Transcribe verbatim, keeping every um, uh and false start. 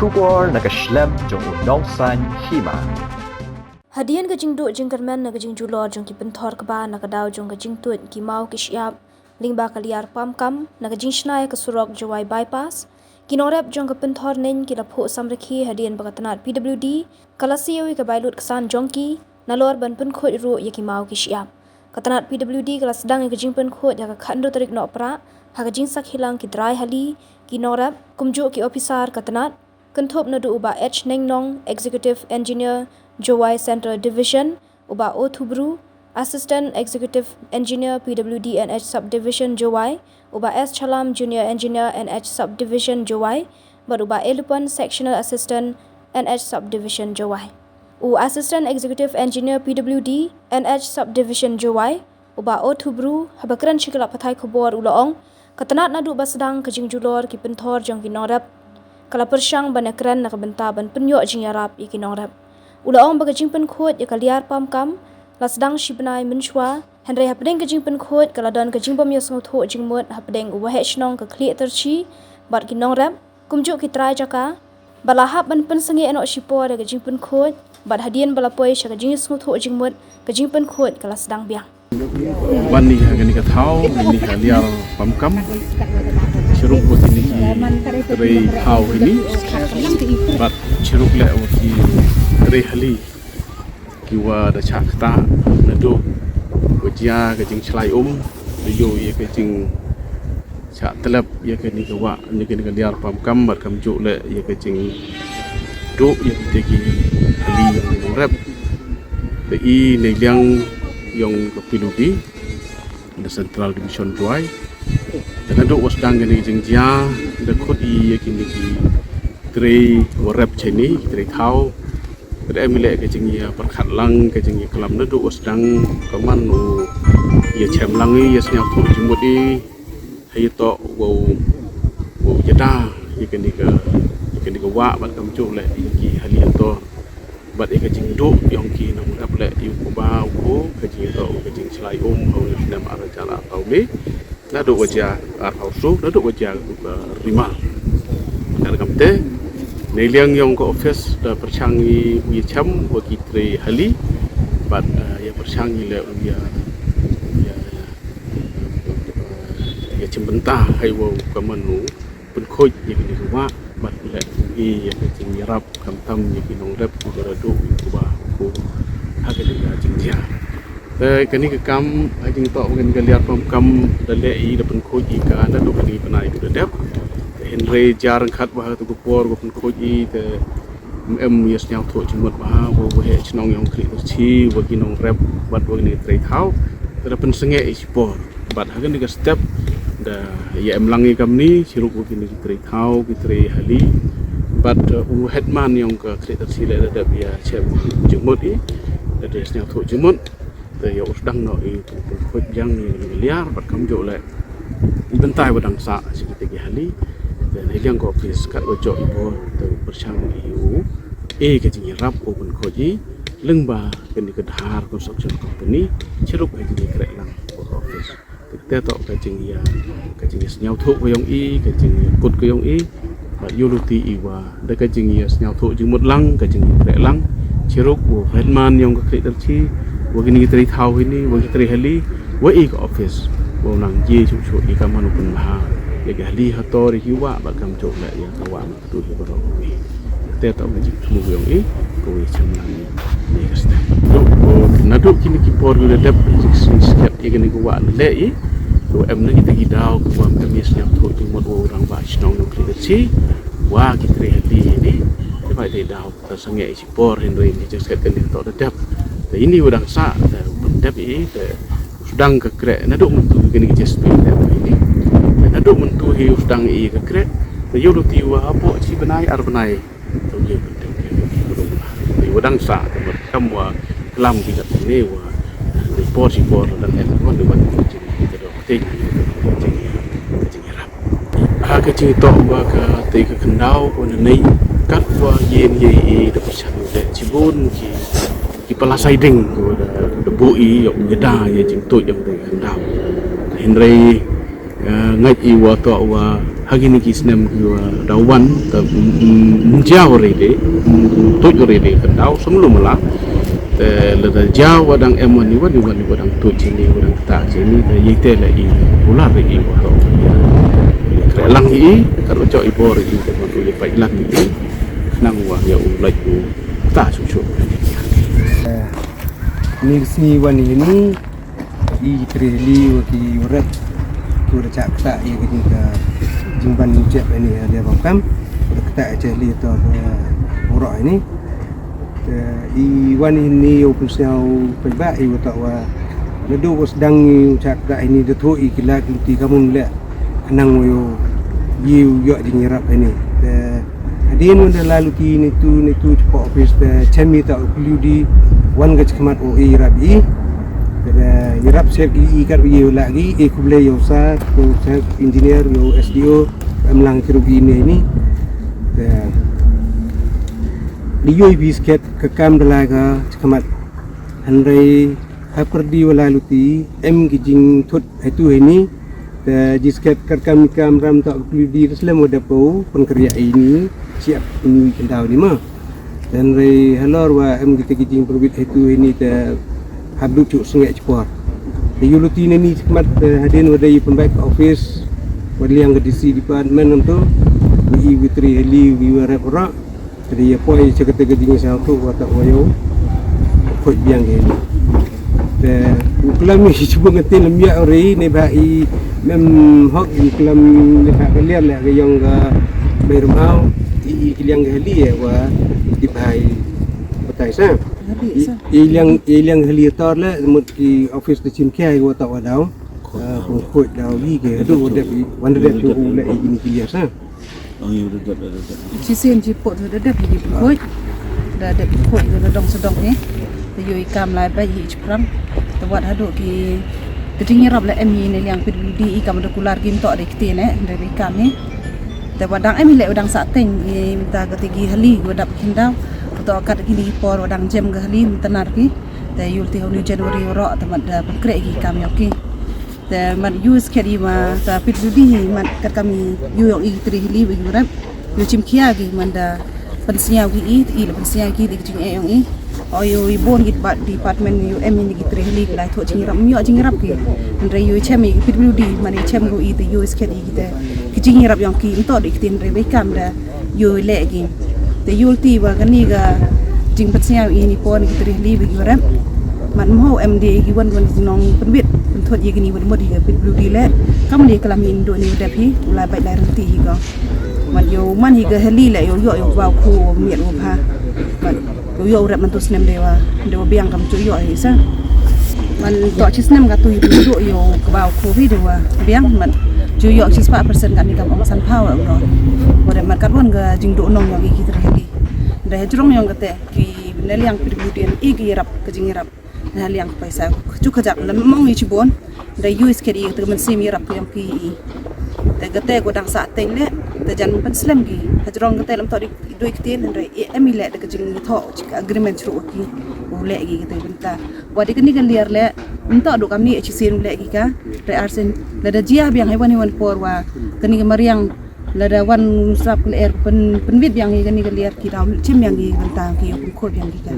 Khubor na ka shlem jong u nongsan hima. Hadien ka jingduh jingkyrmen na ka jingjulor jong ki pynthor kba na ka daw jong ka jingtuid ki maw ki shyiap lyngba ka liar pamkam na ka jingshna ïa ka surok Jowai Bypass, ki nongrep jong ka pynthor ning ki la phuh samrkhie hadien ba ka tnat P W D ka la siew ïa ka bai lut ksan jong ki nalor ban pynkhuid ruh ïa ki maw ki shyiap. Ka tnat P W D ka la sdang ïa ka jingpynkhuid ha ka khathynriew tarik Nohprah ha ka jingsakhi lang ki trai hali, ki nongrep, kumjuh ki ophisar ka tnat, kynthup naduh u Bah H Nengnong, Executive Engineer, Jowai Central Division, u Bah O Thubru, Assistant Executive Engineer, P W D and H Subdivision, Jowai, u Bah S Chalam, Junior Engineer, N H Subdivision, Jowai, bad u Bah A Lupon, Sectional Assistant, N H Subdivision, Jowai. U Assistant Executive Engineer, P W D, N H Subdivision, Jowai, u Bah O Thubru, haba kren sha ki lad pathai khubor u la ong, ka tnat naduh ba sdang ka jingjulor ki pynthor jong ki nongrep ka la pyrshang ban ïakren na ka bynta ban pynïoh jingïarap ïa ki nongrep. U la ong ba ka jingpynkhuid ïa ka liar pamkam la sdang shi bnai mynshuwa, hynrei hapdeng ka jingpynkhuid ka la don ka jingbym ïasngewthuh jingmut hapdeng u waheh shnong ka Khlieh Tyrshi bad ki nongrep, kumjuh ki trai jaka, ba la hap ban pynsangeh noh shipor ïa ka jingpynkhuid, bad hadien ba la poi sha ka jingsngewthuh jingmut, ka jingpynkhuid ka la sdang biang. Wan ni ha kane ka thaw, ni ha liar pamkam, shurup bad kine ki trei thaw hini, bad shurup leh bad ki trei hali. Ki wa da shah ktah naduh wa jia ka jingshlai um, da ïoh ïa ka jingshah tlep ïa kane ka wah, ïa kane ka liar pamkam, bad kumjuh leh ïa ka jingduh ïa kita ki hali ïa ki nongrep. Te i na liang ïong ka P W D na Central Division Jowai. Te naduh wa sdang kane ka jingjia, da khot i ïa kine ki trei wa rep shane, trei thaw. Te da em i leh ka jingïapyrkhat lang, ka jingïaklam naduh wa sdang, ka man u ïa chem lang i, ïa sngewthuh jingmut i, ha ïa toh wow, wow ïada ïa kane ka, ïa kane ka wah, bad kumjuh leh ïa ki hali hato. Bad ïa ka jingduh ïong ki nongrep leh ïa u kba u kpu, ka jingïatoh ka jingshlai um ha u snem ar hajar arphew le. Naduh wa jia arphew suk, naduh wa jia ka rimal. Ka kamte, na liang ïong ka office da pyrshang i u ïa chem wa ki trei hali. Bad, eh, ïa pyrshang i leh u ïa, ïa, ïa chem bynta ha i wa u ka man u pynkhuid ïa kane ka wah, bad leh i ïa ka jingïarap khamtam ïa ki nongrep, ki ba da duh, ki ba u kpu ha kane ka jingjia. Te kane ka kam, ha jingtoh kane ka liar pamkam, da leh i, da pynkhuid i ka naduh kane ka bnai ba da dep. Te hynrei jia ryngkat bad ha katu ka por ka pynkhuid i, te em, em ïa sngewthuh jingmut bha, wa, wa heh shnong ïong Khlieh Tyrshi, wa ki nongrep, bad wa kine ki trei thaw. Te da pynsangeh i shipor. Bad ha kane ka step, da ïa em lang i kamni, shurup wa kine ki trei thaw, ki trei hali. Bad, uh, u headman ïong ka Khlieh Tyrshi leh da dep ïa chem jingmut i, da dep sngewthuh jingmut. Te ïa u sdang noh i u pynkhuid biang ïa kane ka liar, bad kumjuh leh i bynta i wa dang sah sha kita ki hali. Te na liang ka office kat wa jooh i bor, te u pyrshang i u e ka jingïarap u pynkhuid i lyngba kane ka Dhar Construction Company, shurup ha ka jingïakhreh lang ka office. Te toh ka jingïa, ka jingïasngewthuh ka ïong i, ka jingïakut ka ïong i. Bad ïoh luti i wa da ka jingïasngewthuh jingmut lang, ka jingïakhreh lang, shurup u headman ïong ka Khlieh Tyrshi, wa kine ki trei thaw hini, wa ki trei hali, wa i ka office, wa u nang jia shuh shuh i ka man u pynbha ïa ki hali hato ri ki wah, bad kumjuh leh ïa ka wah. Tu hi baroh kawei. Te toh ka jingthmu ïong i, kawei chem lang i. Ni ka step. Naduh, naduh kine ki por ïa u da dep, i jingskhem ïa kine ki wah leh i. To em na kita ki daw, ki wah em i sngewthuh jingmut wa u rangbah shnong ïong Khlieh Tyrshi. Wa ki trei hali ni. Te bai te daw, ta sangeh i shipor hynrei ni jingskhem kane toh da dep. Te ini wa dang sah, te u dep i, te sdang ka kreh, naduh mynta kine ki J C B te ba ini. Naduh mynta hi u sdang i ka kreh, te ïoh luti wa hapoh shi bnai ar bnai. Te ïoh ka dep ka dep ka dep. Te wa dang sah, te wa kam wa klam ki kat ne wa. Te por shi por dang em wa ne wa te jing te dok te jing jing jing rap. Ha ka jingtoh ba ka tei ka khyndaw, ka nanei, kat ba ïen ïei i da pyrshang leh shibun ki, ki pala siding, ka da, da buh i ïa u ïada ïa jingtuid ïa ka tei ka khyndaw. Hynrei Ngait i wa toh wa ha kini ki snem ki wa daw wan ta mjaw rede, tuj rede ka daw sum lu mala. Te lada jaw wa dang em wan i wan i wan i wa dang tuj sini wa dang ta sini te ye te la i pula re i wa toh. Kre lang i ka ro cho i bor i te wan i pai lang i nang wa ya u lai u ta su su. Ni sini wan ini i treli wa ki rep tu da chak ta i ka jingka jingban ni chak ini ada bakam da kata cheli to uro ini. I wan ini u pulsiau pajba i wa ta wa nadu wa sedang i u chak ta ini da tu i kila ki ti kamun le anang wa yo i u yo jingirap ini. Hadien wan da lalu ki nitu nitu chepa office te chemi ta u kliu di wan ga chikmat o i rap i. Te da i rap ser ki i kar i lagi i kuble yo sa ko sa engineer yo S D O em lang kiru i ne ni. Te di yo i bisket ka kam da laga chikmat. Hanrei hap kerdi wala luti em ki jing thut haitu haini. Te jisket karkam kam ram ta kludi slem wada pau pengkria ini siap ini kendau ni ma. Dan rei halor wa em kita ki jing perbit haitu haini te habdu chuk sengek chepor. Te yu luti nani chikmat te hadin wada yu pembaik ke office wada liang ke D C department entu. Wi witri heli wi warep rak. Te ya poi chakata ke jing sa tu wata wayo. Khoi biang ke ni. Te uklam i chuba ngati lam ya ri ne ba i mem hok uklam ne ba ka liar le ka yong ka bai rumau i ki liang ka heli e wa i bai batai sa. I liang i liang heli tor le mut ki office de chim kia i wata wadau. Khoi dau i ke hadu wadep i wanda dep chu u le i ni ki liar sa. Chi sien chi pot da dep hi ki khoi. Da dep khoi da dong sedong hi. Da yoi kam lai bai hi chi prang. Da wat hadu ki ka jing yarap la em hi ne liang pit di i kam da kular gin to de kti ne da bi kam hi. Da wat dang em hi le dang sa teng i minta ka ti ki hali wa dap kin dau. To kat ki ni por wa dang jem ka hali minta nar ki. Da yul ti hau ni January ro da mat da pengkre ki kam yok ki. Te man yu sket i ma ta pit du di man kat kami yu yong i tri hili wi yu rap yu chim kia gi man da pensnya gi i i la pensnya gi di jing e yong i o yu i bon gi bat department yu em ni gi tri hili lai tho jing rap myo jing rap gi andre yu chem i pit du di man i chem gu i te yu sket i te ki jing rap yong ki nto di tin re be kam da yu le gi te yu ti wa kani ga jing pat siaw i ni pon ki tri li bi yu rem man mo em de gi wan wan nong pen bit pen thot ye gi ni wan mod ye bit blu di le kam de kalam in do ni dep hi u la bai la renti hi go man yo man hi ga heli le yo yo yo wa ku mi ru ha man yo yo rep man tu snem de wa de wa biang kam chu yo hi sa man to chi snem ga tu hi du yo ba ko vi de wa biang man chu yo chi spa percent ga ni kam ong san power no wa de man kat wan ga jing do nong yo gi ki tre hi de jrong yong ga te ki ne liang pi du den i gi rap ka jing rap ne liang paisa chu ka jak na mong ni chi bon de yu is ke di te man sim rap yong ki i te ga te ko dang sa teng le te jan pan slem gi ha jrong ga te lam to di doi ktien hynrei em i leh da ka jingthoh chi ka agreement chru ki u leh ki kata bynta wa da kani ka liar leh mynta du kam ni chi sien u leh ki ka re arsen lada jia biang hai wan hai wan por wa kani ka mariang lada wan srap ka leh er pen penbit biang hi kani ka liar ki dau chim biang ki bynta ki u khur biang ki ka